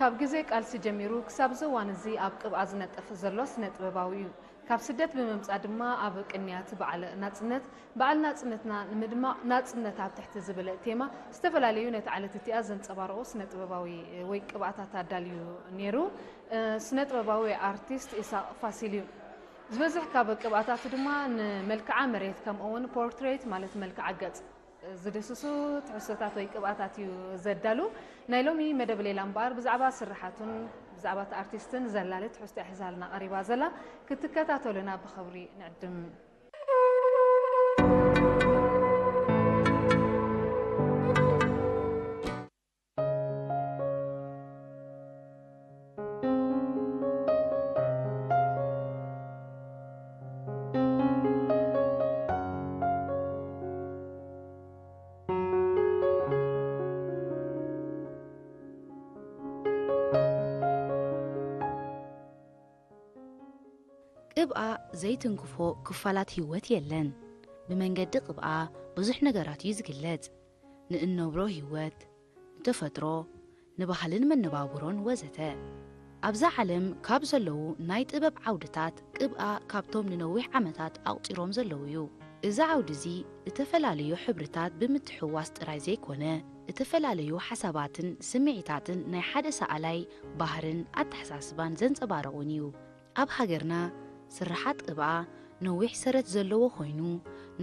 ካብ ግዜ ቃልሲ ጀሚሩ ክሳብ እዚ እዋን እዚ ኣብ ቅብኣ ዝነጥፍ ዘሎ ስነ ጥበባዊ እዩ። ካብ ስደት ብምምጻእ ድማ ኣብ ቅንያት በዓል ናጽነት፣ በዓል ናጽነትና ንምድማቕ ናጽነት ኣብ ትሕቲ ዝብል ቴማ ዝተፈላለዩ ነቲ ዕለት እቲኣ ዘንጸባርቑ ስነ ጥበባዊ ወይ ቅብኣታት ኣዳልዩ ነይሩ። ስነ ጥበባዊ ኣርቲስት ኢሳቕ ፋሲል እዩ። ዝበዝሕ ካብ ቅብኣታቱ ድማ ንመልክዓ መሬት ከምኡ እውን ፖርትሬት ማለት መልክዓ ገጽ ዝድስሱ ትሕዝቶታት ወይ ቅብኣታት እዩ ዘዳሉ። ናይ ሎሚ መደብ ሌላ እምበኣር ብዛዕባ ስርሓቱን ብዛዕባ እቲ ኣርቲስትን ዘላሊ ትሕዝቶ እያ ሒዛልና ቀሪባ ዘላ። ክትከታተሉና ብኽብሪ ንዕድም። ቅብኣ ዘይትንክፎ ክፋላት ህይወት የለን። ብመንገዲ ቅብኣ ብዙሕ ነገራት እዩ ዝግለጽ። ንእነብሮ ህይወት፣ ንተፈጥሮ፣ ንባህልን መነባብሮን ወዘተ። ኣብዛ ዓለም ካብ ዘለዉ ናይ ጥበብ ዓውድታት ቅብኣ ካብቶም ንነዊሕ ዓመታት ኣቑጺሮም ዘለዉ እዩ። እዚ ዓውዲ እዚ እተፈላለዩ ሕብርታት ብምትሕውዋስ ጥራይ ዘይኮነ፣ እተፈላለዩ ሓሳባትን ስምዒታትን ናይ ሓደ ሰኣላይ ባህርን ኣተሓሳስባን ዘንጸባርቕ እውን እዩ። ኣብ ሃገርና ስርሓት ቅብኣ ነዊሕ ሰረት ዘለዎ ኮይኑ፣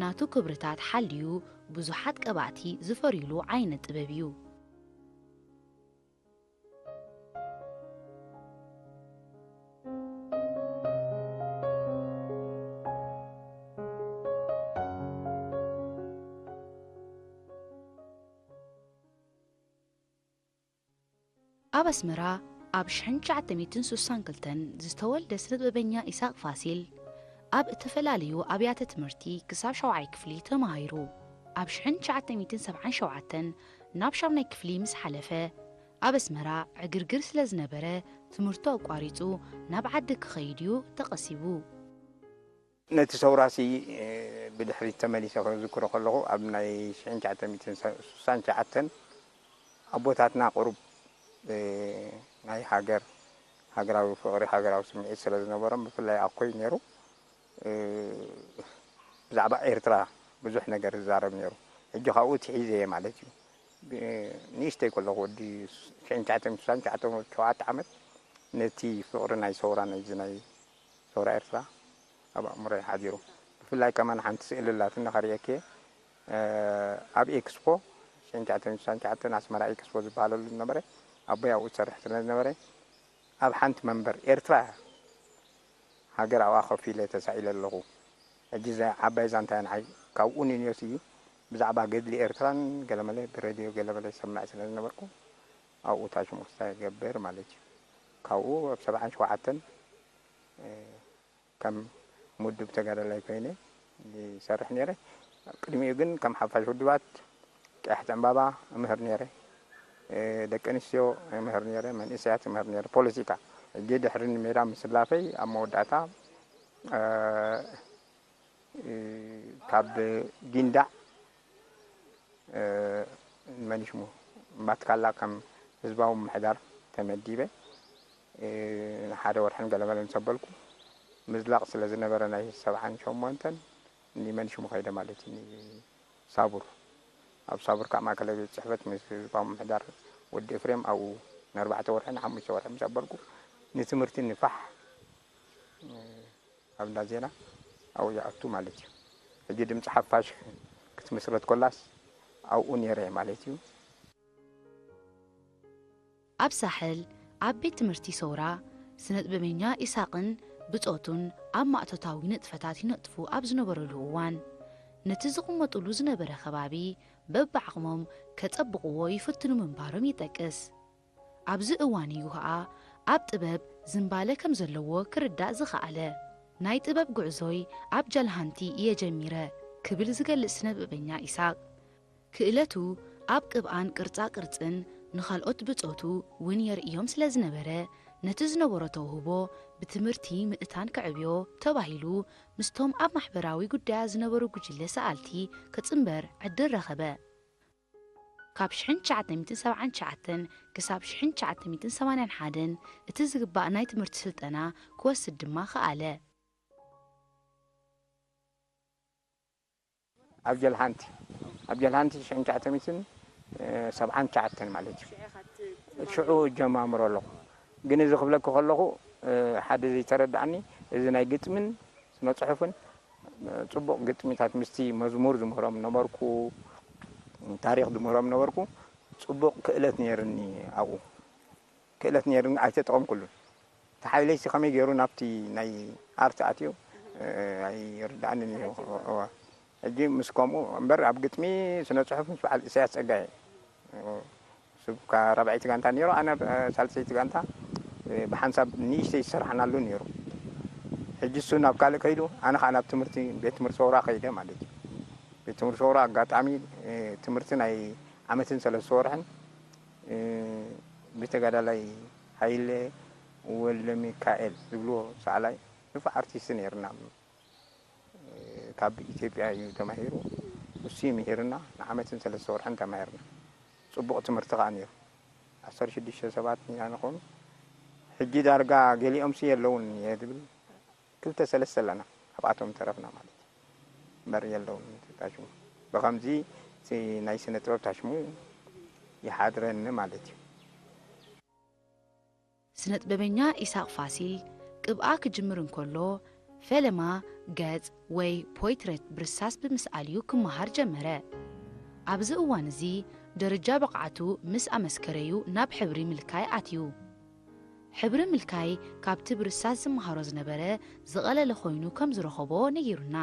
ናቱ ክብርታት ሓልዩ ብዙሓት ቀባእቲ ዝፈርዩሉ ዓይነት ጥበብ እዩ። ኣብ ኣስመራ ኣብ ሽሕን ትሽዓተ ሚእትን ስሳን ክልተን ዝተወልደ ስነ ጥበበኛ ኢሳቕ ፋሲል፣ ኣብ እተፈላለዩ ኣብያተ ትምህርቲ ክሳብ ሻውዓይ ክፍሊ ተማሂሩ። ኣብ ሽሕን ትሽዓተ ሚእትን ሰብዓን ሸውዓተን ናብ ሻምናይ ክፍሊ ምስ ሓለፈ፣ ኣብ ኣስመራ ዕግርግር ስለ ዝነበረ ትምህርቱ ኣቋሪጹ ናብ ዓዲ ክኸይድ እዩ ተቐሲቡ። ነቲ ሰውራሲ ብድሕሪት ተመሊሰ ክዝክሮ ከለኹ ኣብ ናይ ሽሕን ትሽዓተ ሚእትን ስሳን ትሽዓተን ኣቦታትና ቁሩብ ናይ ሃገር፣ ሃገራዊ ፍቕሪ፣ ሃገራዊ ስምዒት ስለ ዝነበሮም፣ ብፍላይ ኣኮይ ነይሩ ብዛዕባ ኤርትራ ብዙሕ ነገር ዝዛረብ ነይሩ። ሕጂ ካብኡ ትሒዘ እየ ማለት እዩ። ንእሽተይ ከለኹ ወዲ ሽሕን ትሽዓተ ሚእትን ስሳን ትሽዓተ ሸውዓተ ዓመት ነቲ ፍቕሪ ናይ ሰውራ ናይዚ ናይ ሰውራ ኤርትራ ኣብ ኣእምሮይ ሓዲሩ። ብፍላይ ከማን ሓንቲ ስእሊ ኣላትኒ ከርእየኪ። ኣብ ኤክስፖ ሽሕን ትሽዓተ ሚእትን ስሳን ትሽዓተን ኣስመራ ኤክስፖ ዝበሃለሉ ዝነበረ ኣቦይ ኣብኡ ዝሰርሕ ስለ ዝነበረ ኣብ ሓንቲ መንበር ኤርትራ ሃገር ኣብኣ ኮፍ ኢለ ተሳኢለ ኣለኹ። ሕጂ እዛ ዓባይ ዛንታ እያ ንዓይ። ካብኡ ንንዮሲ ብዛዕባ ገድሊ ኤርትራን ገለመለ ብሬድዮ ገለመለ ይሰምዕ ስለ ዝነበርኩ ኣብኡ ታሽሙ ክስታይ ይገብር ማለት እዩ። ካብኡ ኣብ ሰብዓን ሸውዓተን ከም ምዱብ ተጋዳላይ ኮይነ ይሰርሕ ነይረ። ቅድሚኡ ግን ከም ሓፋሽ ውድባት ቀያሕቲ ዕምባባ እምህር ነይረ። ደቂ ኣንስትዮ እምህር ነይረ፣ መንእሰያት እምህር ነይረ። ፖለቲካ ሕጂ ድሕሪ ንሜዳ ምስላፈይ ኣብ መወዳእታ ካብ ጊንዳዕ መን ሽሙ ማትካላ ከም ህዝባዊ ምምሕዳር ተመዲበ ንሓደ ወርሕን ገለመለ ምስ ኣበልኩ ምዝላቕ ስለ ዝነበረ ናይ ሰብዓን ሸሞንተን ንመን ሽሙ ከይደ ማለት እዩ። ንሳቡር ኣብ ሳቡር ካብ ማእከላይ ቤት ጽሕፈት ምስ ህዝባዊ ምምሕዳር ወዲ ኤፍሬም ኣብኡ ንኣርባዕተ ወርሒ ንሓሙሽተ ወርሒ ምስ ኣበልኩ ንትምህርቲ ንፋሕ ኣብ እንዳ ዜና ኣብኡ ይኣቱ ማለት እዩ። ሕጂ ድምፂ ሓፋሽ ክትምስረት ኮላስ ኣብኡ ነይረ ማለት እዩ። ኣብ ሳሕል ኣብ ቤት ትምህርቲ ሰውራ ስነ ጥበበኛ ኢሳቕን ብጾቱን ኣብ ማእቶታዊ ንጥፈታት ይነጥፉ ኣብ ዝነበረሉ እዋን ነቲ ዝቕመጡሉ ዝነበረ ከባቢ በብዓቕሞም ከጸብቕዎ ይፍትኑ ምንባሮም ይጠቅስ። ኣብዚ እዋን እዩ ኸኣ ኣብ ጥበብ ዝንባለ ከም ዘለዎ ክርዳእ ዝኸኣለ። ናይ ጥበብ ጉዕዞይ ኣብ ጃልሃንቲ እየ ጀሚረ ክብል ዝገልጽ ስነ ጥበበኛ ኢሳቕ፣ ክእለቱ ኣብ ቅብኣን ቅርጻ ቅርጽን ንኻልኦት ብጾቱ እውን የርእዮም ስለ ዝነበረ፣ ነቲ ዝነበሮ ተውህቦ ብትምህርቲ ምእታን ከዕብዮ ተባሂሉ ምስቶም ኣብ ማሕበራዊ ጉዳያት ዝነበሩ ጉጅለ ሰኣልቲ ክጽንበር ዕድል ረኸበ። ካብ ሽሕን ትሽዓተ ሚእትን ሰብዓን ትሽዓተን ክሳብ ሽሕን ትሽዓተ ሚእትን ሰማንያን ሓደን እቲ ዝግባእ ናይ ትምህርቲ ስልጠና ክወስድ ድማ ከኣለ። ኣብ ጀልሃንቲ ኣብ ጀልሃንቲ ሽሕን ትሽዓተ ሚእትን ሰብዓን ትሽዓተን ማለት እዩ። ሽዑ እጀማምሮ ኣለኹ። ግን እዚ ክብለኪ ከለኹ ሓደ ዘይተረድኣኒ፣ እዚ ናይ ግጥምን ስነ ጽሑፍን፣ ጽቡቕ ግጥሚታት ምስቲ መዝሙር ዝምህሮም ነበርኩ፣ ታሪኽ ዝምህሮም ነበርኩ። ጽቡቕ ክእለት ነይርኒ ኣብኡ። ክእለት ነይርኒ ኣይተጠቐምኩሉን። እቲ ሓይለይሲ ከመይ ገይሩ ናብቲ ናይ ኣርት ኣትዩ ኣይርድኣንን እዩ። ሕጂ ምስ ከምኡ እምበር ኣብ ግጥሚ ስነ ጽሑፍ ምስ በዓል ኢሳያስ ጸጋየ ስብካ ራብዐይቲ ጋንታ ነይሩ፣ ኣነ ሳልሰይቲ ጋንታ ብሓንሳብ ንእሽተይ ዝሰራሕናሉ ነይሩ። ሕጂ እሱ ናብ ካልእ ከይዱ፣ ኣነ ከዓ ናብ ትምህርቲ ቤት ትምህርቲ ሰውራ ከይደ ማለት እዩ። ቤት ትምህርቲ ሰውራ ኣጋጣሚ ትምህርቲ ናይ ዓመትን ሰለስተ ወርሕን ብተጋዳላይ ሃይለ ወልደሚካኤል ዝብልዎ ሰኣላይ ንፉዕ ኣርቲስት ነይርና። ካብ ኢትዮጵያ እዩ ተማሂሩ። እሱ እዩ ምሂርና። ንዓመትን ሰለስተ ወርሕን ተማሂርና። ጽቡቕ ትምህርቲ ከኣ ነይሩ። ዓሰርተ ሽዱሽተ ሰባት ኢና ንኾኑ። ሕጂ ዳርጋ ገሊኦምሲ የለውን እየ ዝብል ክልተ ሰለስተ ኣለና ኣብኣቶም ተረፍና ማለት እዩ። እምበር የለውን ታሽሙ። ብኸምዚ እቲ ናይ ስነ ጥበብ ታሽሙ ይሓድረኒ ማለት እዩ። ስነ ጥበበኛ ኢሳቕ ፋሲል ቅብኣ ክጅምር እንከሎ ፈለማ ገጽ ወይ ፖይትሬት ብርሳስ ብምስኣል እዩ ክመሃር ጀመረ። ኣብዚ እዋን እዚ ደረጃ ብቕዓቱ ምስ ኣመስከረዩ ናብ ሕብሪ ምልካይ ኣትዩ። ሕብሪ ምልካይ ካብቲ ብርሳስ ዝመሃሮ ዝነበረ ዝቐለለ ኮይኑ ከም ዝረኸቦ ነጊሩና።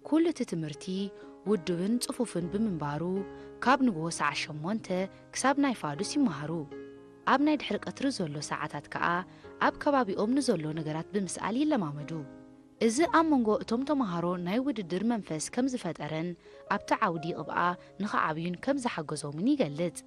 ኩሉ እቲ ትምህርቲ ውዱብን ጽፉፍን ብምንባሩ ካብ ንግሆ ሰዓት ሸሞንተ ክሳብ ናይ ፋዱስ ይመሃሩ። ኣብ ናይ ድሕሪ ቀትሪ ዘሎ ሰዓታት ከኣ ኣብ ከባቢኦም ንዘሎ ነገራት ብምስኣል ይለማመዱ። እዚ ኣብ መንጎ እቶም ተመሃሮ ናይ ውድድር መንፈስ ከም ዝፈጠረን ኣብቲ ዓውዲ ቅብኣ ንኽዓብዩን ከም ዝሓገዞምን ይገልጽ።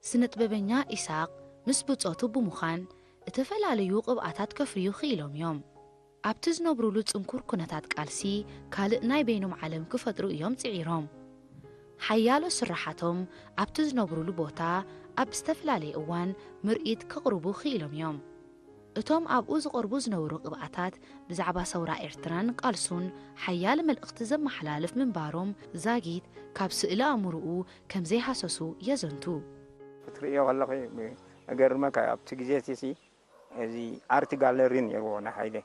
ስነ ጥበበኛ ኢሳቕ ምስ ብጾቱ ብምዃን እተፈላለዩ ቅብኣታት ከፍርዩ ክኢሎም እዮም። ኣብቲ ዝነብሩሉ ጽንኩር ኩነታት ቃልሲ ካልእ ናይ በይኖም ዓለም ክፈጥሩ እዮም ጽዒሮም። ሓያሎ ስርሓቶም ኣብቲ ዝነብሩሉ ቦታ ኣብ ዝተፈላለየ እዋን ምርኢት ከቕርቡ ክኢሎም እዮም። እቶም ኣብኡ ዝቐርቡ ዝነበሩ ቅብኣታት ብዛዕባ ሰውራ ኤርትራን ቃልሱን ሓያል መልእኽቲ ዘመሓላልፍ ምንባሮም ዛጊት ካብ ስእሊ ኣእምሮኡ ከም ዘይሃሰሱ የዘንቱ። ክትርእዮ ከለኺ እገርመካ ኣብቲ ግዜ እቲ እዚ ኣርት ጋለሪ ነይርዎ ናይ ሓይለ።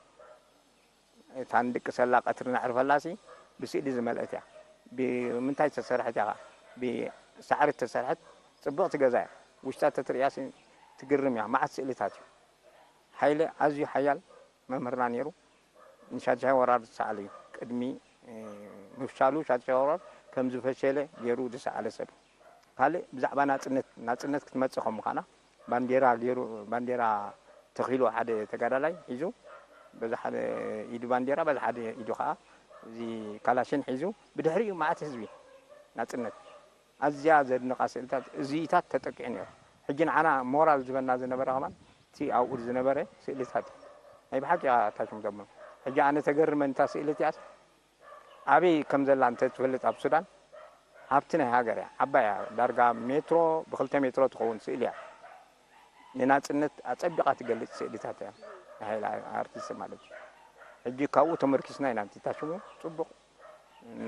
እታ ንድቅሰላ ቀትሪ ነዕርፈላሲ ብስእሊ ዝመልአት እያ። ብምንታይ ዝተሰርሐት እያ? ብሳዕሪ ዝተሰርሐት ጽብቕቲ ገዛ እያ። ውሽጣ ተትርእያሲ ትግርም እያ። መዓት ስእልታት እዩ። ሓይለ ኣዝዩ ሓያል መምህርና ነይሩ። ንሻድሻይ ወራር ዝሰኣለ እዩ። ቅድሚ ምፍሻሉ ሻድሻይ ወራር ከም ዝፈሸለ ገይሩ ዝሰኣለ ሰብ። ካልእ ብዛዕባ ናጽነት፣ ናጽነት ክትመጽእ ከም ምዃና ባንዴራ ገይሩ፣ ባንዴራ ተኺሉ ሓደ ተጋዳላይ ሒዙ፣ በዚ ሓደ ኢዱ ባንዴራ፣ በዚ ሓደ ኢዱ ኸዓ እዚ ካላሽን ሒዙ፣ ብድሕሪኡ መዓት ህዝቢ ናጽነት። ኣዝያ ዘድንቓ ስእልታት፣ እዚኢታት ተጠቂዑ ነይሩ። ሕጂ ንዓና ሞራል ዝበና ዝነበረ ከማን እቲ ኣብኡ ዝነበረ ስእልታት እዩ። ናይ ብሓቂ እያ እታ ሽም ዘምኖ። ሕጂ ኣነ ተገርመን እታ ስእሊ እቲኣስ ኣበይ ከም ዘላ እንተ ትፈልጥ ኣብ ሱዳን ሃብቲ ናይ ሃገር እያ። ዓባይ እያ። ዳርጋ ሜትሮ ብክልተ ሜትሮ ትኸውን ስእሊ እያ። ንናጽነት ኣጸቢቓ ትገልጽ ስእልታት እያ። ናይ ሓይሊ ኣርቲስት ማለት እዩ። ሕጂ ካብኡ ተመርኪስና ኢና እቲ ታሽሙ ጽቡቕ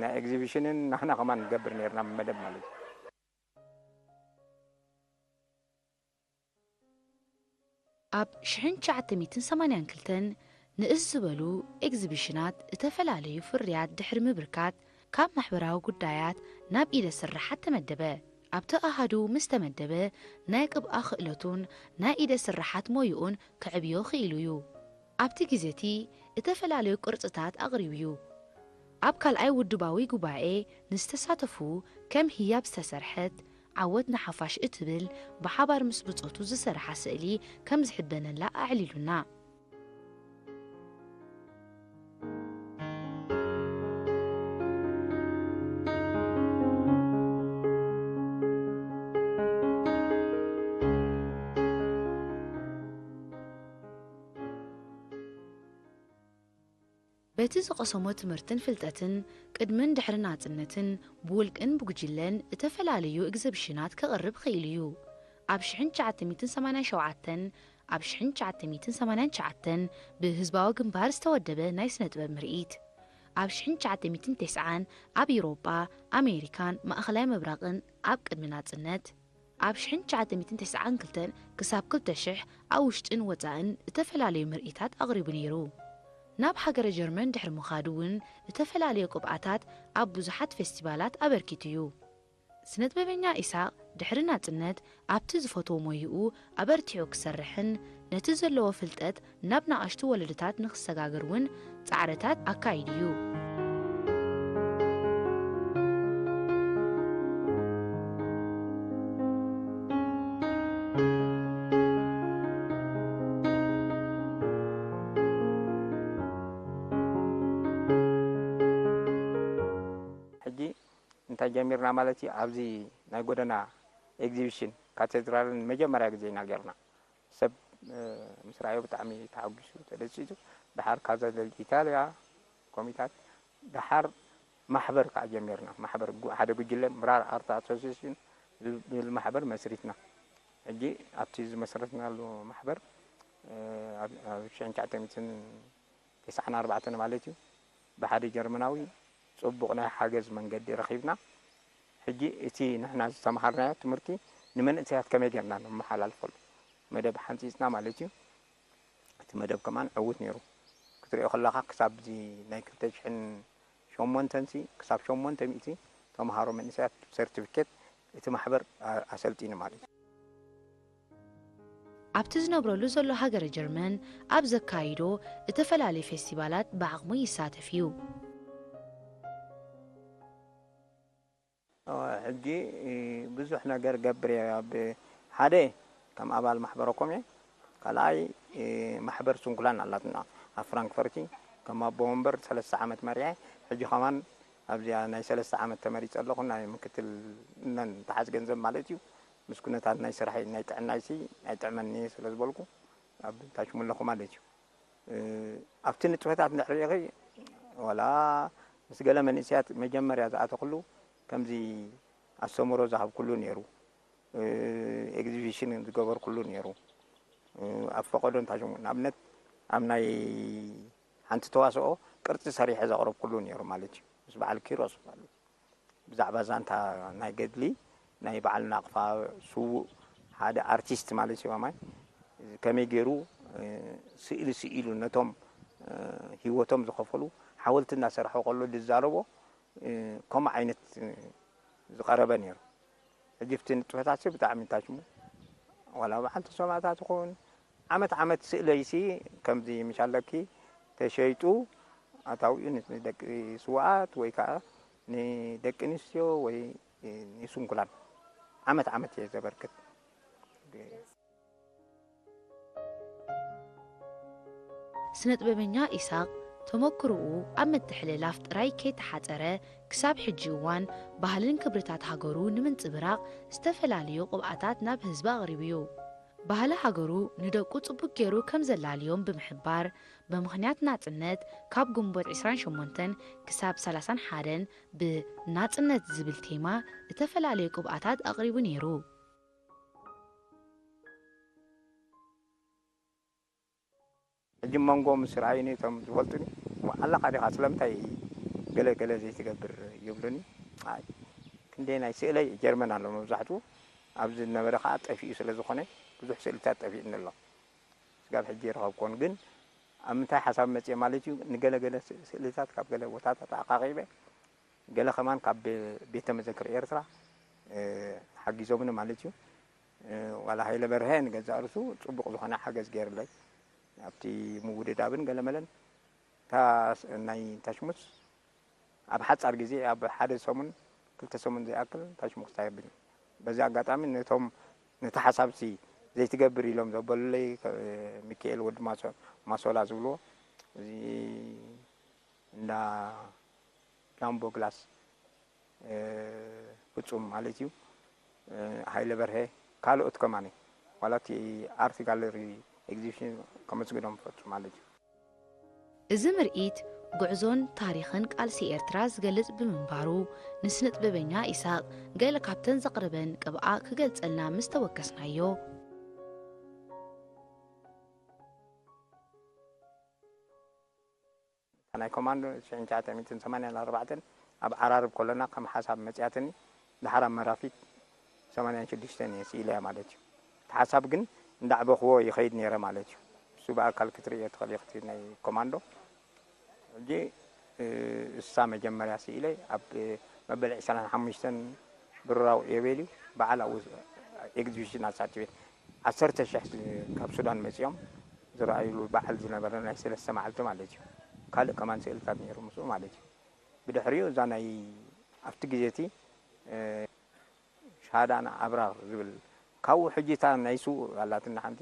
ናይ ኤግዚቢሽንን ናህና ከማን ንገብር ነርና መደብ ማለት እዩ። ኣብ ሽሕን ትሽዓተ ሚእትን ሰማንያን ክልተን ንእስ ዝበሉ ኤግዚቢሽናት እተፈላለዩ ፍርያት ድሕሪ ምብርካት ካብ ማሕበራዊ ጉዳያት ናብ ኢደ ስርሓት ተመደበ። ኣብቲ ኣሃዱ ምስ ተመደበ ናይ ቅብኣ ክእለቱን ናይ ኢደ ስርሓት ሞይኡን ከዕብዮ ክኢሉ እዩ። ኣብቲ ግዜ እቲ እተፈላለዩ ቅርጽታት ኣቕሪቡ እዩ። ኣብ ካልኣይ ውድባዊ ጉባኤ ንዝተሳተፉ ከም ህያብ ዝተሰርሐት ዓወት ንሓፋሽ እትብል ብሓባር ምስ ብጾቱ ዝሰርሓ ስእሊ ከም ዝሕበነላ ኣዕሊሉና። እቲ ዝቐሰሞ ትምህርትን ፍልጠትን ቅድምን ድሕሪ ናጽነትን ብውልቅን ብጉጅለን እተፈላለዩ ኤግዚቢሽናት ከቕርብ ክኢሉ እዩ። ኣብ ሽሕን ትሽዓተ ሚእትን ሰማንያን ሸውዓተን ኣብ ሽሕን ትሽዓተ ሚእትን ሰማንያን ትሽዓተን ብህዝባዊ ግንባር ዝተወደበ ናይ ስነ ጥበብ ምርኢት፣ ኣብ ሽሕን ትሽዓተ ሚእትን ተስዓን ኣብ ኤውሮጳ፣ ኣሜሪካን ማእኸላይ ምብራቕን ኣብ ቅድሚ ናጽነት፣ ኣብ ሽሕን ትሽዓተ ሚእትን ተስዓን ክልተን ክሳብ ክልተ ሽሕ ኣብ ውሽጥን ወጻእን እተፈላለዩ ምርኢታት ኣቕሪቡ ነይሩ። ናብ ሃገረ ጀርመን ድሕሪ ምኻዱ እውን እተፈላለዩ ቅብኣታት ኣብ ብዙሓት ፌስቲቫላት ኣበርኪቱ እዩ። ስነጥበበኛ ኢሳቕ ድሕሪ ናጽነት ኣብቲ ዝፈትዎ ሞይኡ ኣበርቲዑ ክሰርሕን ነቲ ዘለዎ ፍልጠት ናብ ንኣሽቱ ወለዶታት ንኽሰጋገር እውን ጻዕርታት ኣካይዱ እዩ። ሕጂ እንታይ ጀሚርና ማለት እዩ? ኣብዚ ናይ ጎደና ኤግዚቢሽን ካቴድራልን መጀመርያ ግዜ ኢና ጌርና። ሰብ፣ እ፣ ምስ ረኣዮ ብጣዕሚ ተሓጒሱ፣ ተደሲቱ። ደሓር ካዛ ደል ኢታልያ ኮሚታት፣ ደሓር ማሕበር ከዓ ጀሚርና። ማሕበር ጉ-፣ ሓደ ጉጅለ ምራር ኣርት ኣሶሲሽን ዝብል ማሕበር መስሪትና። ሕጂ ኣብቲ ዝመስረትናሉ ማሕበር፣ እ፣ ኣብ፣ ኣብ ሽሕን ትሽዓተ ሚእትን ተስዓን ኣርባዕተን ማለት እዩ፣ ብሓደ ጀርመናዊ ጽቡቕ ናይ ሓገዝ መንገዲ ረኺብና። ሕጂ እቲ ንሕና ዝተምሃርናዮ ትምህርቲ ንመንእሰያት ከመይ ጌርና ነመሓላልፈሉ መደብ ሓንጺጽና ማለት እዩ። እቲ መደብ ከማን ዕዉት ነይሩ። ክትሪኦ ከለኻ ክሳብ እዚ ናይ ክልተ ሽሕን ሸሞንተን ሲ ክሳብ ሸሞንተ ሚእቲ ተምሃሮ መንእሰያት ሰርቲፊኬት እቲ ማሕበር ኣ-፣ ኣሰልጢኑ ማለት እዩ። ኣብቲ ዝነብረሉ ዘሎ ሃገረ ጀርመን ኣብ ዘካይዶ እተፈላለየ ፌስቲቫላት ብዓቕሙ ይሳተፍ እዩ። ሕጂ ብዙሕ ነገር ገብር እየ። ኣብ ሓደ ከም ኣባል ማሕበረ ኮም እየ። ካልኣይ ማሕበር ስንኩላን ኣላትና ኣብ ፍራንክፈርቲ ከም ኣቦ ወንበር ሰለስተ ዓመት መሪሐ። ሕጂ ከማን ኣብዚኣ ናይ ሰለስተ ዓመት ተመሪጸ ኣለኹ። ናይ ምክትል ነን ተሓዝ ገንዘብ ማለት እዩ። ምስ ኩነታት ናይ ስራሐይ ናይ ጥዕናይሲ ኣይጥዕመኒ ስለ ዝበልኩ ኣብ ታሽሙ ኣለኹ ማለት እዩ። እ፣ ኣብቲ ንጥፈታት እንድሕር ርኢኺ ዋላ ምስ ገለ መንእሰያት መጀመርያ ዝኣተኽሉ ከምዚ ኣስተምህሮ ዝሃብኩሉ ነይሩ። እ፣ ኤግዚቢሽን ዝገበርኩሉ ነይሩ። እ፣ ኣብ ፈቐዶ እንታይ ሽሙ ንኣብነት ኣብ ናይ ሓንቲ ተዋስኦ ቅርጺ ሰሪሐ ዘቕረብኩሉ ነይሩ ማለት እዩ። ምስ በዓል ኪሮስ ማለት እዩ። ብዛዕባ ዛንታ ናይ ገድሊ ናይ በዓል ናቕፋ ስዉእ ሓደ ኣርቲስት ማለት እዩ። ኣማይ ከመይ ገይሩ፣ እ፣ ስእሊ ስኢሉ ነቶም፣ እ፣ ህይወቶም ዝኸፈሉ ሓወልቲ እናሰርሐ ከሎ ዝዛረቦ፣ እ፣ ከምኡ ዓይነት፣ እ፣ ዝቐረበ ነይሩ። ሕጂ ኣብቲ ንጥፈታት ብጣዕሚ እንታሽሙ ዋላ በዓልቲ ሰማእታት ይኹን ዓመት ዓመት ስእለይሲ ከምዚ ምሽ ኣለኪ ተሸይጡ ኣታዊኡ ንደቂ ስውኣት ወይ ከዓ ንደቂ ኣንስትዮ ወይ ንስንኩላን ዓመት ዓመት እየ ዘበርክት። ስነ ጥበበኛ ኢሳቕ ተመክሮኡ ኣብ ምትሕልላፍ ጥራይ ከይተሓጸረ፣ ክሳብ ሕጂ እዋን ባህልን ክብርታት ሃገሩ ንምንጽብራቕ ዝተፈላለዩ ቅብኣታት ናብ ህዝቢ ኣቕሪቡ እዩ። ባህሊ ሃገሩ ንደቁ ጽቡቕ ገይሩ ከም ዘላልዮም ብምሕባር፣ ብምኽንያት ናጽነት ካብ ግንቦት ዕስራን ሸሞንተን ክሳብ ሰላሳን ሓደን ብናጽነት ዝብል ቴማ እተፈላለዩ ቅብኣታት ኣቕሪቡ ነይሩ። ሕጂ መንጎ ምስ ረኣዩኒ እቶም ዝፈልጡኒ፣ "ዋ፣ ኣለኻ ዲኻ ስለምንታይ ገለ ገለ ዘይትገብር?" ይብሉኒ። ኣይ፣ ክንደይ ናይ ስእለይ ጀርመን ኣሎ መብዛሕትኡ። ኣብዚ ዝነበረ ኸዓ ጠፊኡ ስለ ዝኾነ ብዙሕ ስእልታት ጠፊኡኒ ኣሎ። ስጋብ ሕጂ ይረኸብኩዎን። ግን ኣብ ምንታይ ሓሳብ መጽየ ማለት እዩ፣ ንገለ ገለ ስ-፣ ስእልታት ካብ ገለ ቦታታት ኣቓቒበ፣ ገለ ከማን ካብ ቤ-፣ ቤተ መዘክር ኤርትራ፣ እ፣ ሓጊዞምኒ ማለት እዩ። እ፣ ዋላ ሃይለ በርሀ ንገዛእ ርእሱ ጽቡቕ ዝኾነ ሓገዝ ገይርለይ። ኣብቲ ምውድዳብን ገለመለን፣ እታ ስ-፣ ናይ ታሽሙስ ኣብ ሓጻር ግዜ፣ ኣብ ሓደ ሰሙን፣ ክልተ ሰሙን ዘይኣክል ታሽሙስ ተሃቢኒ። በዚ ኣጋጣሚ ነቶም፣ ነቲ ሓሳብሲ ዘይትገብር ኢሎም ዘበሉለይ፣ ከ-፣ ሚካኤል ወዲ ማሶ-፣ ማሶላ ዝብልዎ፣ እዚ እንዳ ጃምቦ ግላስ፣ እ፣ ፍጹም ማለት እዩ። እ፣ ሃይለ በርሀ፣ ካልኦት ከማኒ፣ ዋላ እቲ ኣርት ጋለሪ ኤግዚቢሽን ከመስግኖም እፈቱ ማለት እዩ። እዚ ምርኢት ጉዕዞን ታሪኽን ቃልሲ ኤርትራ ዝገልጽ ብምንባሩ፣ ንስነጥበበኛ ኢሳቕ ገለ ካብተን ዘቕረበን ቅብኣ ክገልጸልና ምስ ተወከስናዮ፣ ናይ ኮማንዶ ሽሕን ትሽዓተ ሚእትን ሰማንያን ኣርባዕተን ኣብ ዓራርብ ኮለና ከም ሓሳብ መጽያትኒ፣ ድሓር ኣብ መራፊት ሰማንያን ሽዱሽተን እየ ስኢለያ ማለት እዩ። እቲ ሓሳብ ግን እንዳዕበኽዎ ይኸይድ ነይረ ማለት እዩ። እሱ ብኣካል ክትርእዮ ትኽእል ኢኽቲ ናይ ኮማንዶ። ሕጂ እሳ መጀመርያ ስኢለ ኣብ መበል ዕስራን ሓሙሽተን ብራው ኤቤል እዩ በዓል ኣብኡ ኤግዚቢሽን ኣሳቲፈ። ዓሰርተ ሽሕ ካብ ሱዳን መጺኦም ዝረኣይሉ በዓል ዝነበረ ናይ ሰለስተ መዓልቲ ማለት እዩ። ካልእ ከማን ስእልታት ነይሩ ምስኡ ማለት እዩ። ብድሕሪኡ እዛ ናይ ኣብቲ ግዜ እቲ ሻሃዳና ኣብራር ዝብል ካብኡ ሕጂ እታ ናይ ስውእ ኣላትና ሓንቲ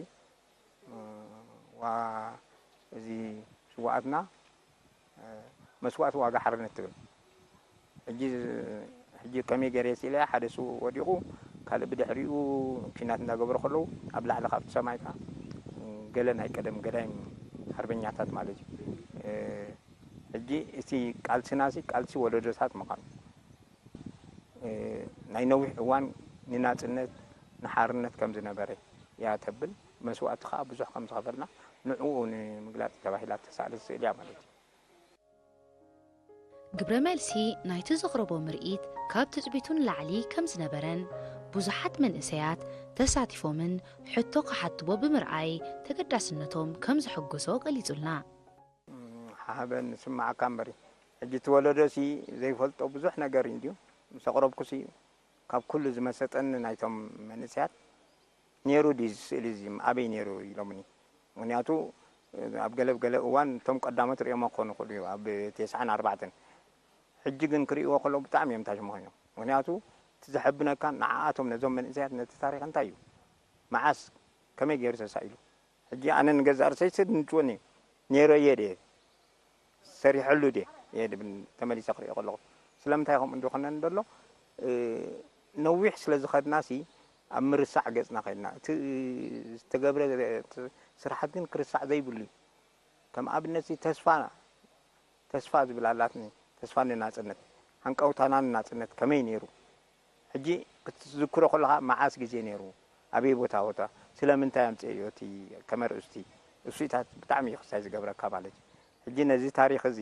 ዋ እዚ ስውኣትና መስዋእቲ ዋጋ ሓርነት ትብል ሕጂ ሕጂ ከመይ ገይረ ስኢለ ሓደ ስውእ ወዲቑ ካልእ ብድሕሪኡ ኪናት እንዳገበሩ ከለዉ ኣብ ላዕሊ ካብቲ ሰማይ ከኣ ገለ ናይ ቀደም ገዳይም ሓርበኛታት ማለት እዩ። ሕጂ እቲ ቃልስና ሲ ቃልሲ ወለዶታት ምዃኑ ናይ ነዊሕ እዋን ንናጽነት ንሓርነት ከም ዝነበረ እያ ተብል። መስዋእቲ ከኣ ብዙሕ ከም ዝኸፈልና ንዕኡ ንምግላጽ ተባሂላ እተሳእለት ስእሊ እያ ማለት እዩ። ግብረ መልሲ ናይቲ ዘቕረቦ ምርኢት ካብ ትጽቢቱ ንላዕሊ ከም ዝነበረን ብዙሓት መንእሰያት ተሳቲፎምን ሕቶ ክሓትዎ ብምርኣይ ተገዳስነቶም ከም ዘሐጎሶ ገሊጹልና። ሓበን ዝስምዓካ እምበሪ ሕጂ እቲ ወለዶ ሲ ዘይፈልጦ ብዙሕ ነገር እዩ እንድዩ ምስ ኣቕረብኩ ሲ ካብ ኩሉ ዝመሰጠኒ ናይቶም መንእሰያት ነይሩ ድዩ እዚ ስእሊ እዚ ኣበይ ነይሩ ኢሎምኒ ምክንያቱ ኣብ ገለ ገለ እዋን እቶም ቀዳሞት ርእዮሞ ክኾኑ ይኽእሉ እዩ ኣብ ቴስዓን ኣርባዕተን ሕጂ ግን ክርእይዎ ከለዉ ብጣዕሚ እዮም ታሽሙ ኮይኖም ምክንያቱ እቲ ዘሐብነካ ንዓኣቶም ነዞም መንእሰያት ነቲ ታሪክ እንታይ እዩ መዓስ ከመይ ገይሩ ተሳኢሉ ሕጂ ኣነ ንገዛእ ርእሰይ ስድንጭወኒ ነይረዮ ድየ ሰሪሐሉ ድየ እየ ድብል ተመሊሰ ክሪኦ ከለኹ ስለምንታይ ከምኡ እንድኾነ እንደሎ ነዊሕ ስለ ዝኸድና ሲ ኣብ ምርሳዕ ገጽና ከድና እቲ ዝተገብረ ስራሓት ግን ክርሳዕ ዘይብሉ እዩ ከም ኣብነት ሲ ተስፋ ተስፋ ዝብል ኣላትኒ ተስፋ ንናጽነት ሃንቀውታና ንናጽነት ከመይ ነይሩ ሕጂ ክትዝክሮ ከለኻ መዓስ ግዜ ነይሩ ኣበይ ቦታ ቦታ ስለምንታይ ኣምፅእዮ እቲ ከመርእስቲ እሱኢታት ብጣዕሚ እዩ ክሳይ ዝገብረካ ማለት እዩ ሕጂ ነዚ ታሪክ እዚ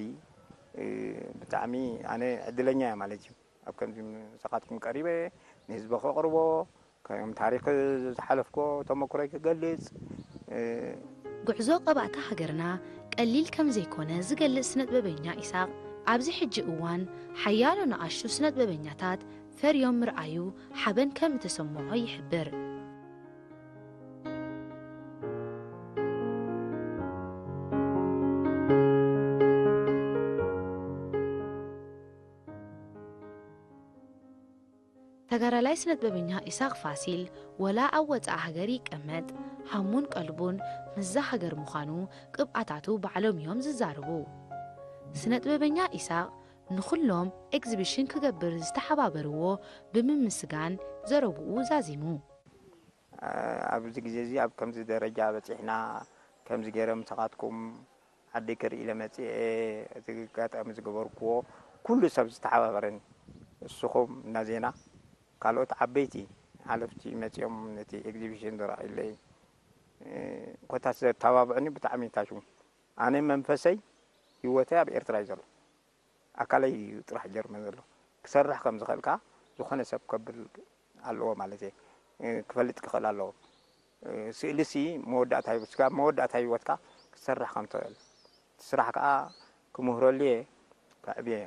ብጣዕሚ ኣነ ዕድለኛ እየ ማለት እዩ ኣብ ከምዚ ምሳኻትኩም ቀሪበ ንህዝቢ ከቕርቦ ከም ታሪክ ዝሓለፍኮ ተመክሮይ ክገልፅ ጉዕዞ ቀባእታ ሃገርና ቀሊል ከም ዘይኮነ ዝገልጽ ስነጥበበኛ ኢሳቕ፣ ኣብዚ ሕጂ እዋን ሓያሎ ንኣሽቱ ስነጥበበኛታት ፈርዮም ምርኣዩ ሓበን ከም እተሰምዖ ይሕብር። ተጋዳላይ ስነጥበበኛ ኢሳቕ ፋሲል ወላ ኣብ ወጻኢ ሃገር ይቀመጥ፣ ሃሙን ቀልቡን ምስዛ ሃገር ምዃኑ ቅብኣታቱ ባዕሎም እዮም ዝዛረቡ። ስነጥበበኛ ኢሳቕ ንኹሎም ኤግዚቢሽን ክገብር ዝተሓባበርዎ ብምምስጋን ዘረብኡ ዛዚሙ። ኣብዚ ግዜ እዚ ኣብ ከምዚ ደረጃ በጺሕና ከምዚ ገይረ ምሳኻትኩም ዓዲ ክርኢ ኢለ መጺኤ እቲ ኣጋጣሚ ዝገበርክዎ ኩሉ ሰብ ዝተሓባበረኒ እስኹም እና ዜና ካልኦት ዓበይቲ ሓለፍቲ መጺኦም ነቲ ኤግዚቢሽን ዝረኣዩለይ ኮታስ ዘተባብዑኒ ብጣዕሚ ይታሽሙ ኣነ መንፈሰይ ህይወተይ ኣብ ኤርትራ እዩ ዘሎ ኣካለይ እዩ ጥራሕ ጀርመን ዘሎ ክሰርሕ ከም ዝኽእል ከዓ ዝኾነ ሰብ ከብል ኣለዎ ማለት እየ ክፈልጥ ክኽእል ኣለዎ ስእሊ ሲ መወዳእታ ህይወት ስጋብ መወዳእታ ህይወትካ ክትሰርሕ ከም ትኽእል እቲ ስራሕ ከዓ ክምህረሉ እየ ከዕብየ